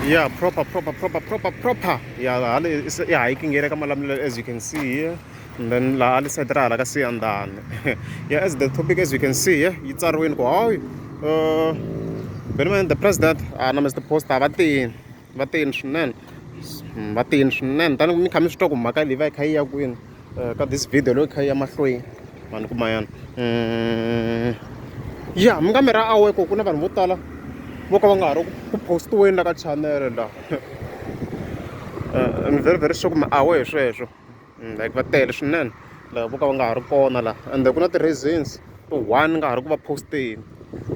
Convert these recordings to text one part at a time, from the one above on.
Yeah, proper, proper, proper, proper, proper. Yeah, hala i hiking area ka Malamulele, as you can see here. And then laha le side ra hala ka Siyandhani. Yeah, as the topic, as you can see here, yi tsariwini ku hayi Benjamin the president na Mr Post va tini, va tini swinene, va tini swinene. Tani mi kha mi swi twa ku mhaka leyi va yi kha yi ya kwini ka this video loko yi kha yi ya mahlweni mani kuma yana. Ya mi nga mi ra aware ku ku na vanhu vo tala vo ka va nga ha ri ku postiweni la ka channel la. I'm very very sure ku mi aware hi sweswo. Like va tele swinene la vo ka va nga ha ri kona la, ende ku na ti-reasons to one nga ha ri ku va posteni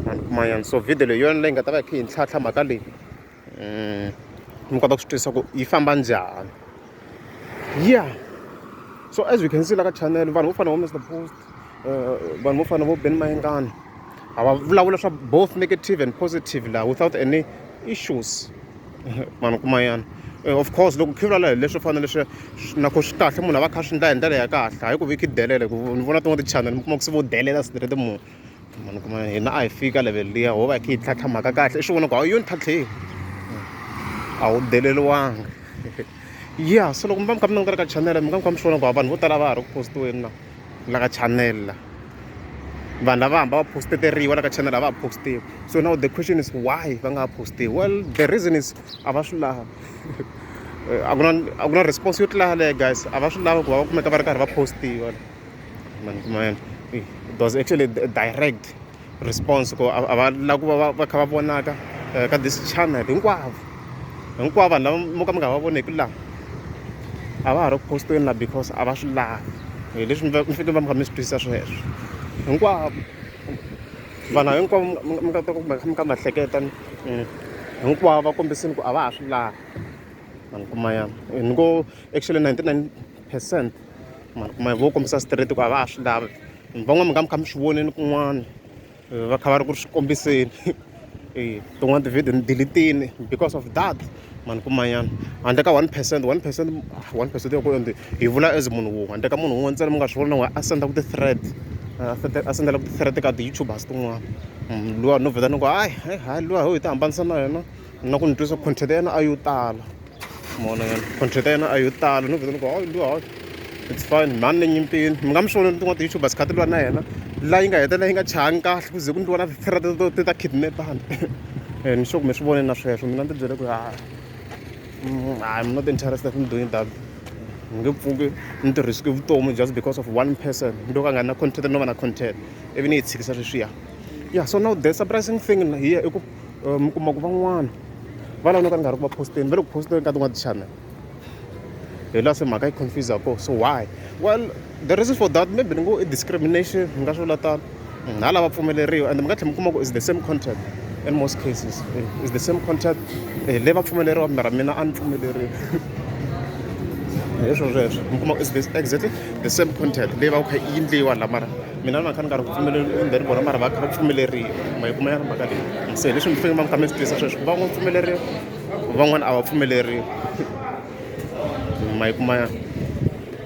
mani kuma yana. So video leyi yona leyi nga ta va yi kha yi ntlhantlha mhaka leyi, mi kota ku swi twisisa ku yi famba njhani. Yeah, so as you can see la ka channel, vanhu vo fana vo Mr Post, vanhu vo fana vo Benny Mayengani, a va vulavula swa both negative and positive la without any issues mani kuma yana. Of course, loko khe vulavula hi leswo fana leswi na ku swi kahle, munhu a va kha swi endla hi ndlela ya kahle, hayi ku vi khe delela ku ni vona tin'wana ti-channel mi kuma ku se vo delela straight munhu mani kuma. Hina a hi fika level liya, ho va hi kha hi tlhantlha mhaka kahle, i swi vona ku a yo ni tlhantlheni, a wu deleriwanga. Yeah, so loko mi va mi kha mi langutela ka channel, mi nga mi kha mi swi vona ku vanhu vo tala va ha ri ku postiweni na la ka channel la. Vanhu lava hamba va posteteriwa la ka channel a va ha postiwi. So now the question is, why va nga ha postiwi? Well, the reason is a va swi lavi. A ku na response yo tlula yaleyo, guys. A va swi lavi ku va va kumeka va ri karhi va postiwa mani kuma yena. It was actually a direct response ku a va lavi ku va va kha va vonaka ka this channel. Hinkwavo, hinkwavo vanhu lava mo ka mi nga va voneki laha, a va ha ri ku postiweni la because a va swi lavi. Hi leswi mi fike va mi kha mi swi twisisa sweswo. Hinkwavo vanhu hinkwavo mi nga ta ku mi kha mi hleketa, hinkwavo va kombisini ku a va ha swi lavi mani kuma yana. Ni ngo actually 99% mani kuma vo kombisa straight ku a va ha swi lavi. Van'wana mi nga mi kha mi swi voneni kun'wana va kha va ri ku swi kombiseni. Tin'wana ti-video ni delete-ini because of that mani kuma yana, handle ka 1%, 1%, 1% ya ku ende hi vula as munhu wun'we, handle ka munhu wun'we ntsena mi nga swi vona na a senda ku ti-threat, a sendela ku ti-threat ka ti-YouTubers tin'wana. Luwa no vheta ni ku hayi hayi hayi, luwa ho hi ti hambanisa na yena na ku ni twisa content ya yena a yo tala mona yana, content ya yena a yo tala. No vheta ni ku hayi luwa hayi, it's fine mhani, ni nyimpini. Mi nga mi swi vona tin'wana ti-YouTubers kha ti lwa na yena la yi nga hetelela yi nga chahangi kahle, ku ze ku ndliwa na ti-threat ti ta kidnapana. Ni sure ku mi swi vonile na sweswo. Mina ni ti byele ku ha, I'm not interested in doing that. Ni nge pfuki ni ti risk vutomi just because of one person loko a nga na content, no va na content, ivi ni yi tshikisa sweswiya. Yeah, so now the surprising thing here i ku mi kuma ku van'wana va lava no ka ni nga ri ku va posteni, va le ku posteni ka tin'wana ti-channel. Hi laha se mhaka yi confuse ko. So why? Well, the reason for that, maybe ni ngo i discrimination, ni nga swi vula tano. Hala va pfumeleriwa, and mi nga tlhela mi kuma ku is the same content. In most cases is the same content leyi va pfumeleriwa, mara mina a ni pfumeleriwi. Hi swo sweswo mi kuma is this exactly the same content leyi va ku kha yi endliwa la, mara mina ni va kha ni nga ri ku pfumeleriwi, and then vona mara va kha va pfumeleriwa. Ma yi kuma ya mhaka leyi? Se leswi mi fanele va mi kha mi swi twisisa sweswo, van'wana pfumeleriwa, van'wana a va pfumeleriwi. Ma yi kuma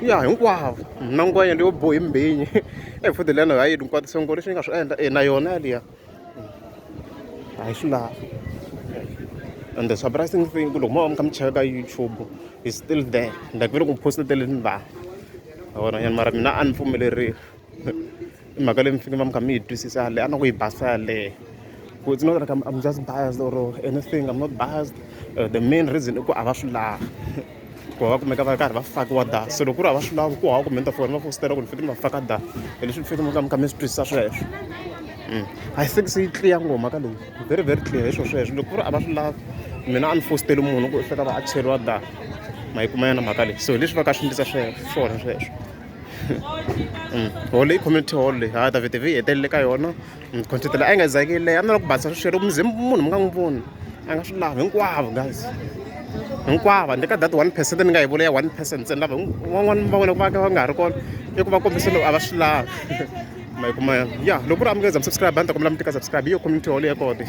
ya hinkwavo na ngwenya leyo bohi mbhinyi e futhi lena hayi hinkwato se ngo leswi ni nga swi endla e na yona yaliya a hi swi lavi. And the surprising thing ku loko mo va mi kha mi cheka ka YouTube is still there, like va le ku posteteleni vanhu vona nyana, mara mina a ni pfumeleriwi. I mhaka leyi mi fanele va mi kha mi yi twisisa yaleyo, a na ku yi basa yaleyo ku it's not like I'm just biased or anything. I'm not biased. The main reason i ku a va swi lavi ku va kumeka va karhi va fakiwa da. So loko ku ri a va swi lavi, ku hava ku mi ta fona va fositela ku ni fike ni va faka da. Hi leswi mi fanele mi kha mi swi twisisa sweswo. I think se yi clear ngopfu mhaka leyi, very very clear. Hi swo sweswo, loko ku ri a va swi lavi, mina a ni fositeli munhu ku i fika va a cheriwa da. Ma yi kuma yana mhaka leyi? So hi leswi va ka swi endlisa swona sweswo. Hall i community hall leyi ha ta vhete vi hetelele ka yona content leyi a yi nga zaki leyi a ni lava ku basisa sweswo. Loko mi ze munhu mi nga n'wi voni a nga swi lavi, hinkwavo guys, hinkwavo handle ka that 1% ni nga yi vula ya 1% ntsena, lava van'wana va vona ku va va nga ha ri kona i ku va kombisa loko a va swi lavi. Ma yi kuma? Ya, loko ku ri amukeza mi subscribe, a ni ta kombela mi tika subscribe. Hi yo community hall ya kona.